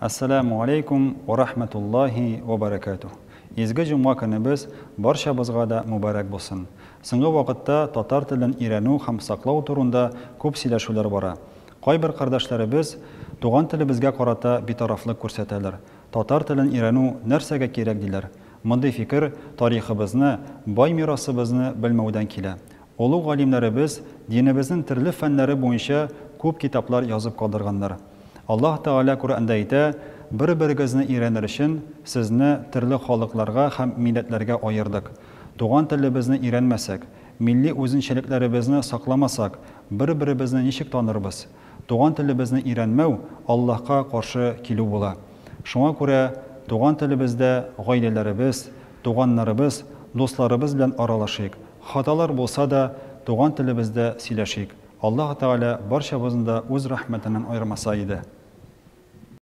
Әссәләмү алейкум вә рахмәтуллаһи вә бәрәкәтүһ. Изге җомга көнебез барчабызга да мөбарәк булсын. Соңгы вакытта татар телен өйрәнү һәм саклау турында күп сөйләшүләр бара. Кайбер кардәшләребез туган телебезгә карата битарафлык күрсәтәләр. Татар телен өйрәнү нәрсәгә кирәк диләр. Мондый фикер тарихыбызны, бай мирасыбызны белмәүдән килә. Олуг галимнәребез динебезнең төрле фәннәре буенча күп китаплар язып калдырганнар. Аллаһ Тәгалә Коръәндә әйтә, Бер-берегезне өйрәнер өчен, сезне төрле халыкларга һәм милләтләргә аердык. Туган телебезне өйрәнмәсәк, милли үзенчәлекләребезне сакламасак, бер-беребезне ничек танырбыз? Туган телебезне өйрәнмәү Аллаһка каршы килү була. Шуңа күрә туган телебездә гаиләләребез, туганнарыбыз, дусларыбыз белән аралашыйк, хаталар булса да, туган телебездә сөйләшик. Аллаһ Тәгалә барчабызны да үз рәхмәтеннән аермаса иде.